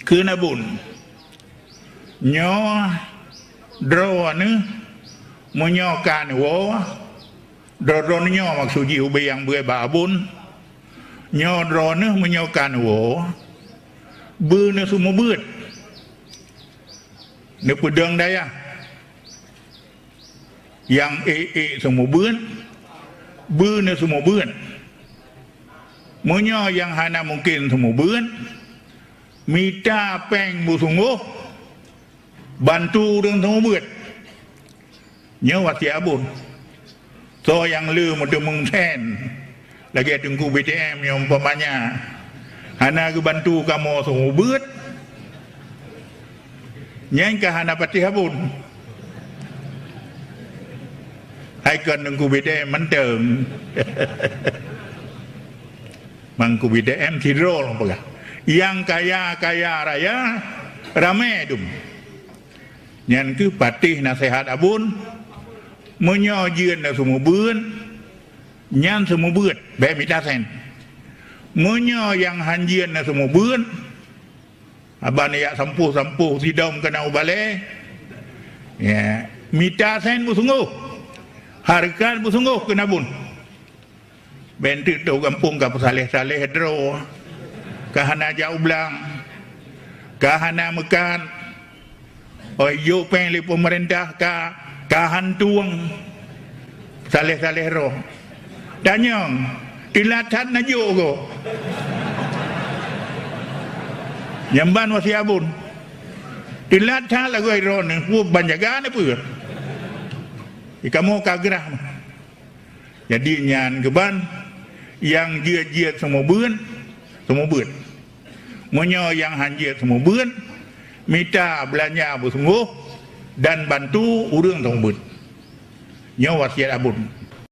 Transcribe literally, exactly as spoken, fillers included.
Kheun Abon, nyoe droeneuh meunyoe ka neuwoe, droe-droeneuh nyoe maksud jih ubé nyang beuet bak Abon, nyoe droeneuh meunyoe ka neuwoe, beu neuseumeubeuet, neupeudong dayah. Nyang ék-ék seumeubeuet, beu neuseumeubeuet. Meunyoe nyang hana mungken seumeubeuet, mita péng beusunggoh, bantu ureuëng seumeubeuet. Nyoe wasiet Abon. Soe nyang le meuteumeung sén, lagée Teungku B T M nyang umpamanya hana geubantu kamoe seumeubeuet, nyan ka hana patéh Abon. Hai kon Teungku B T M mantong. Mangku B T M sidroe lom peugah, nyang kaya-kaya raya ramé dum. Nyan keuh patéh naseuhat Abon, meunyoe jeuet neuseumeubeuet, nyan seumeubeuet, bék mita sén. Meunyoe nyang han jeuet neuseumeubeuet, haba neujak sampôh-sampôh sidom keunan u balée, ya, mita sén beusunggoh, hareukat beusunggoh keu Abon. Bék teuk tôh gampông ka peusaléh-saléh droe, ka hana jak u blang, ka hana meukat, oi jok péng lé peumeurintah ka, ka hantueng, saléh-saléh droe. Tanyong, teulat that na jok goe? Nyang ban wasiet Abon. Teulat that lagoe droeneuh, peue ban jaga neupeue? Di kamoe ka grah. Jadi nyan keuban, nyang jeuet-jeuet seumeubeuet, seumeubeuet. Meunyoe nyang han jeuet seumeubeuet, mita beulanja beusunggoh dan bantu ureuëng seumeubeuet. Nyoe wasiet Abon.